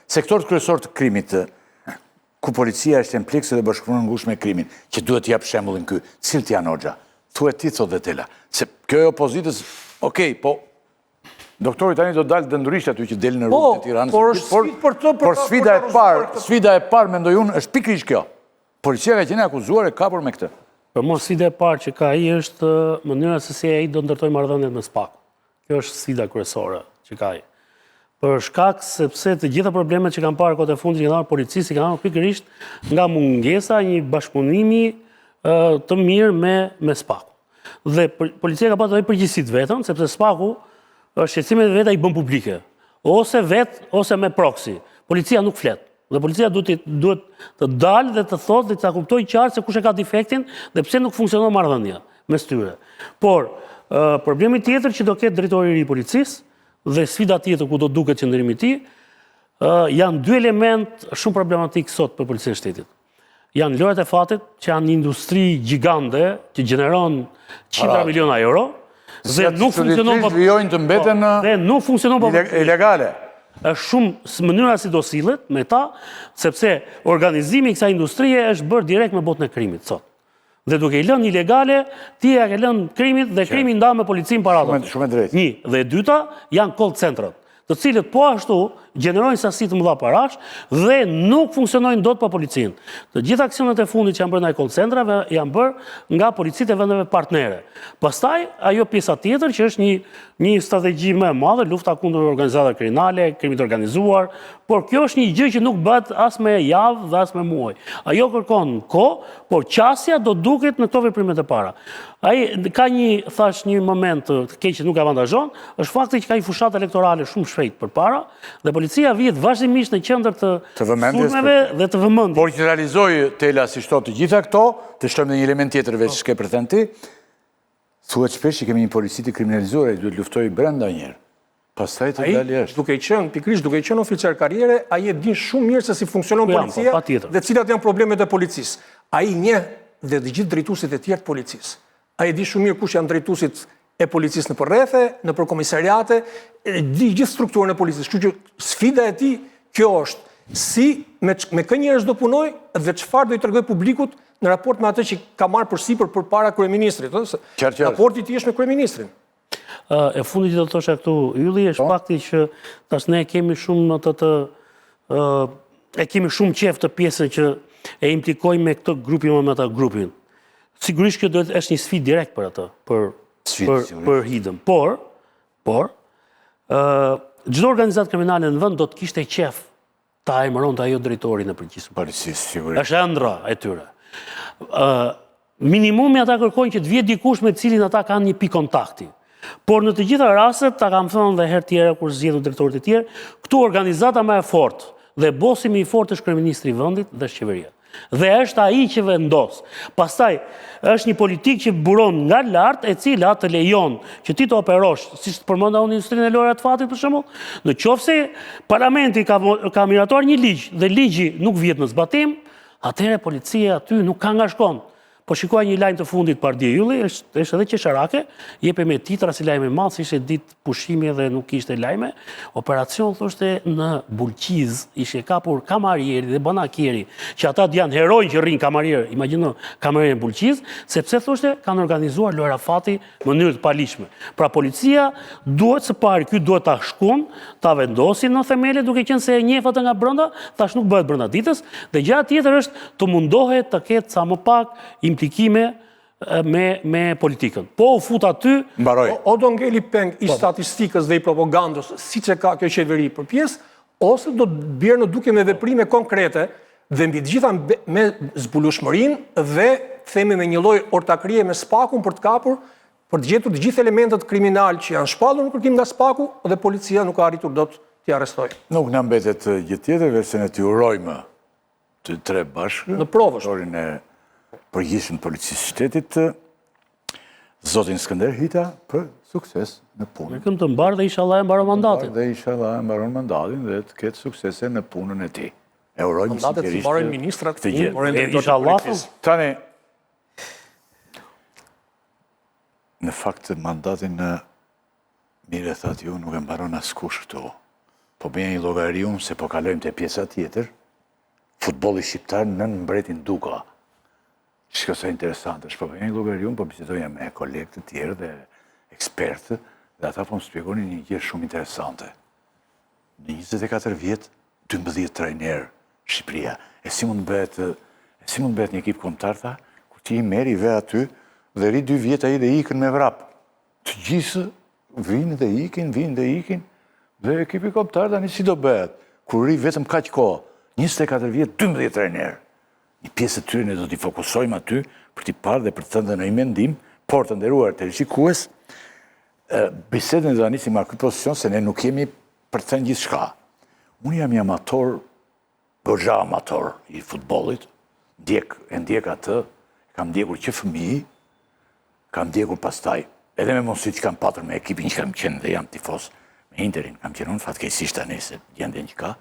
Sektorët kryesorë të krimit, ku policia është e mpleksur dhe bashkëpunon ngushtë me krimin, që duhet të japë shembullin ky, cilët janë hoxha? Thuaj ti thotë dhe Tela, se kjo e opozitës, okej, po Doktori tani do dalë dëndërisht aty që del në rrugë të Tiranës. Por është sfidë për të për por sfida e parë, sfida e parë mendoj unë është pikërisht kjo. Policia ka qenë e akuzuar e kapur me këtë. Për mua sfida e parë që ka ai është mënyra se si ai do ndërtojë marrëdhëniet me SPAK. Kjo është sfida kryesore që ka ai. Për shkak sepse të gjitha problemet që kanë parë kohët e fundit që kanë ardhur policisë i kanë ardhur pikërisht nga mungesa e një bashkëpunimi të mirë me me SPAK. Dhe policia ka patur edhe përgjegjësi të vetën, sepse SPAK-u shqetësimet e veta i bën publike, ose vetë ose me proxy. Policia nuk flet. Dhe policia duhet të duhet të dalë dhe të thotë dhe ta kuptojë qartë se kush e ka defektin dhe pse nuk funksionon marrëdhënia mes tyre. Por problemi tjetër që do ketë drejtori i ri i policisë dhe sfida tjetër ku do duket qëndrimi i tij, janë dy elementë shumë problematikë sot për policinë e shtetit. Janë lojrat e fatit, që janë një industri gjigande që gjeneron qindra miliona euro dhe nuk funksionon pa vijojnë të mbeten po, dhe nuk funksionon pa ilegale. Është shumë mënyra si do sillet me ta, sepse organizimi i kësaj industrie është bërë direkt me botën e krimit sot. Dhe duke i lënë ilegale, ti ia ke lënë krimit dhe krimi ndan me policinë paratë. Shumë e drejtë. Një, dhe e dyta janë call centrat, të cilët po ashtu gjenerojnë sasi të mëdha parash dhe nuk funksionojnë dot pa policinë. Të gjitha aksionet e fundit që janë bërë ndaj call centrave janë bërë nga policitë e vendeve partnere. Pastaj ajo pjesa tjetër që është një një strategji më e madhe, lufta kundër organizatave kriminale, krimit të organizuar, por kjo është një gjë që nuk bëhet as me javë dhe as me muaj. Ajo kërkon kohë, por qasja do duket në këto veprimet e para. Ai ka një, thash, një moment të keq që nuk e avantazhon, është fakti që ka një fushatë elektorale shumë shpejt përpara dhe policia vihet vazhdimisht në qendër të, të sulmeve dhe të vëmendjes. Por që të realizojë Tela si shto të gjitha këto, të shtojmë dhe një element tjetër veç ç'ke për thënë ti, Thuhet shpesh që kemi një polici të kriminalizuar, ai duhet të luftojë brenda një herë. Pastaj të dalë jashtë. Duke qenë, pikërisht duke qenë oficer karriere, ai e din shumë mirë se si funksionon po policia po, dhe cilat janë problemet e policisë. Ai njeh dhe të gjithë drejtuesit e tjerë të policisë. Ai e di shumë mirë kush janë drejtuesit e policisë nëpër rrethe, nëpër komisariate, e di gjithë strukturën e policisë. Kështu që sfida e tij kjo është si me me kë njerëz do punojë dhe çfarë do i tregojë publikut në raport me atë që ka marrë përsipër përpara kryeministrit, ëh, se raporti i tij është me kryeministrin. E fundit që do të thosha këtu, Ylli, është po. fakti që tash ne kemi shumë të të e kemi shumë qejf të pjesën që e implikojmë me këtë grupin me atë grupin. Sigurisht kjo duhet është një sfidë direkt për atë, për për për Hitën. Por, por ë çdo organizatë kriminale në vend do të kishte qejf ta emëronte ajo drejtorin e përgjithshëm. Policisë, sigurisht. Është ëndrra e tyre. Ë minimumi ata kërkojnë që të vijë dikush me të cilin ata kanë një pikë kontakti. Por në të gjitha rastet, ta kam thënë dhe herë tjera kur zgjedhur drejtorët e tjerë, këtu organizata më e fortë dhe bosi më i fortë është kryeministri i vendit dhe është qeveria. Dhe është ai që vendos. Pastaj, është një politikë që buron nga lart, e cila të lejon që ti të operosh, siç të përmenda unë industrinë e lojërave të fatit për shembull, në qoftë se parlamenti ka ka miratuar një ligj dhe ligji nuk vihet në zbatim, atëherë policia aty nuk ka nga shkon. Po shikoja një lajm të fundit pardje Ylli, është është edhe qesharake, jepej me titra si lajm i madh, si ishte ditë pushimi dhe nuk kishte lajme. Operacion thoshte në Bulqizë, ishe kapur kamarieri dhe banakieri, që ata janë heronj që rrinë kamarier, imagjino kamarier në Bulqizë, sepse thoshte kanë organizuar lojra fati në mënyrë të paligjshme. Pra policia duhet së pari, ky duhet ta shkun, ta vendosi në themele duke qenë se e njeh atë nga brenda, tash nuk bëhet brenda ditës, dhe gjëja tjetër është të mundohet të ketë sa më pak implikime me me politikën. Po u fut aty, mbaroi. O, o do ngeli peng i po. statistikës dhe i propagandës, siç e ka kjo qeveri për pjesë, ose do të bjerë në dukje me veprime konkrete dhe mbi të gjitha me zbulueshmërinë dhe themi me një lloj ortakërie me SPAK-un për të kapur për të gjetur të gjithë elementët kriminalë që janë shpallur në kërkim nga SPAK-u dhe policia nuk ka arritur dot t'i arrestojë. Nuk na mbetet gjë tjetër veçse ne t'i urojmë të tre bashkë në provë drejtorin e përgjithshëm të policisë së shtetit zotin Skënder Hita për sukses në punë. Me këmbë të mbarë dhe ishallah e mbaron mandatin. Dhe ishallah e mbaron mandatin dhe të ketë suksese në punën e tij. E urojmë Mandatet s'i mbarojnë ministrat, këtë gjë. Ishallah. Tani në fakt mandatin në mirë e thatë ju, nuk e mbaron askush këtu. Po bëja një llogari unë se po kalojmë te pjesa tjetër, futbolli shqiptar nën mbretin Duka. Shiko sa interesante është, po bëja një llogari unë, po bisedoja me kolegë të tjerë dhe ekspertë, dhe ata po më shpjegonin një gjë shumë interesante. Në 24 vjet, 12 trajnerë Shqipëria. E si mund bëhet, e si mund bëhet një ekip kombëtar, tha, kur ti i merr i ve aty, dhe rri dy vjet ai dhe ikën me vrap. Të gjithë vijnë dhe ikin, vijnë dhe ikin, dhe ekipi kombëtar tani si do bëhet, kur rri vetëm kaq kohë, 24 vjet, 12 trajnerë. Një pjesë të tyre ne do t'i fokusojmë aty për t'i parë dhe për të thënë dhe ndonjë mendim, por të nderuar teleshikues, bisedën do ta nisim nga ky pozicion se ne nuk jemi për të thënë gjithçka. Unë jam një amator, goxha amator i futbollit, ndjek, e ndjek atë, kam ndjekur që fëmijë, kam ndjekur pastaj, edhe me mundësitë që kam patur me ekipin që kam qenë dhe jam tifoz, me Interin, kam qenë unë fatkeqësisht tani se gjendjen që ka,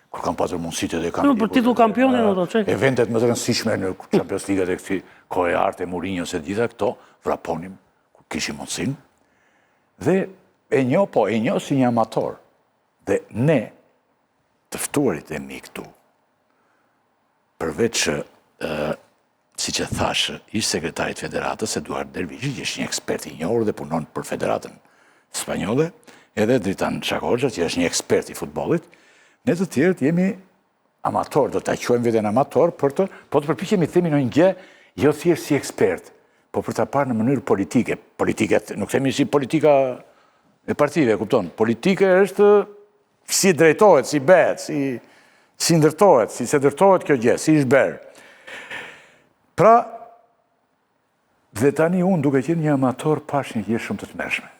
kur kam patur mundësitë edhe kam ndjekur. Për titull kampioni në ato çek. Eventet më të rëndësishme në Champions League e kësi kohe e artë e Mourinho se të gjitha këto, vraponim, kur kishim mundësinë, dhe e njoh, po, e njoh si një amator. Dhe ne, të ftuarit e mi këtu, përveç siç e thashë, ish sekretarit të Federatës, Eduard Dervishi, që është një ekspert i njohur dhe punon për Federatën Spanjolle, edhe Dritan Shakohoxha, që është një ekspert i futbollit, ne të tjerët jemi amator, do ta quajmë veten amator, për të, po të përpiqemi të themi ndonjë gjë, jo thjesht si ekspert, po për ta parë në mënyrë politike. Politike, nuk themi si politika e partive, kupton? Politike është si drejtohet, si bëhet, si, si ndërtohet, si se ndërtohet kjo gjë, si është bërë. Pra, dhe tani unë duke qenë një amator, pashë një gjë shumë të tmerrshme.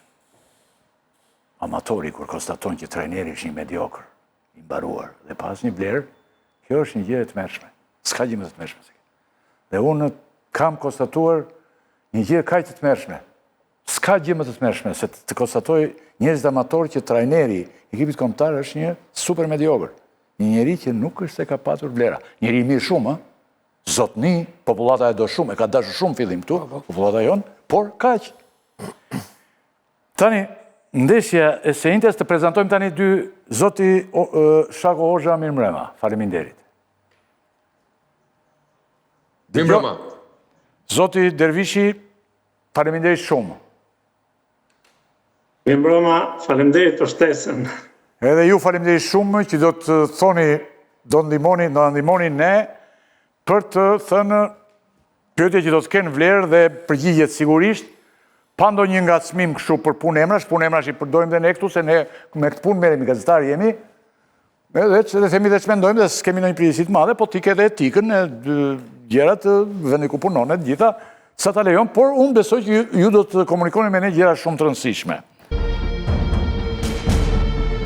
Amatori, kur konstaton që trajneri është një mediokër, i mbaruar dhe pa asnjë vlerë, kjo është një gjë e tmerrshme. S'ka gjë më të tmerrshme se kjo. Dhe unë kam konstatuar një gjë kaq të tmerrshme. S'ka gjë më të tmerrshme se të konstatojë njerëzit amatorë që trajneri i ekipit kombëtar është një super mediokër. Një njeri që nuk është se ka patur vlera. Njeri i mirë shumë, ë? Zotni, popullata e do shumë, e ka dashur shumë fillim këtu, po, po. popullata jonë, por kaq. Tani, ndeshja e së enjtes të prezantojmë tani dy zoti Shako Hoxha mirëmbrëma. Faleminderit. Mirëmbrëma. Zoti Dervishi, faleminderit shumë. Mirëmbrëma, faleminderit për ftesën. Edhe ju faleminderit shumë që do të thoni, do ndihmoni, do na ndihmoni ne për të thënë pyetje që do të kenë vlerë dhe përgjigjet sigurisht, pa ndonjë ngacmim kështu për punë emrash, punë emrash i përdorim dhe ne këtu, se ne me këtë punë merremi gazetarë jemi, edhe që dhe themi dhe ç'mendojmë dhe s'kemi ndonjë përgjegjësi të madhe, po ti ke dhe etikën e gjërat vendi ku punon e të gjitha, sa ta lejon, por unë besoj që ju do të komunikoni me ne gjëra shumë të rëndësishme.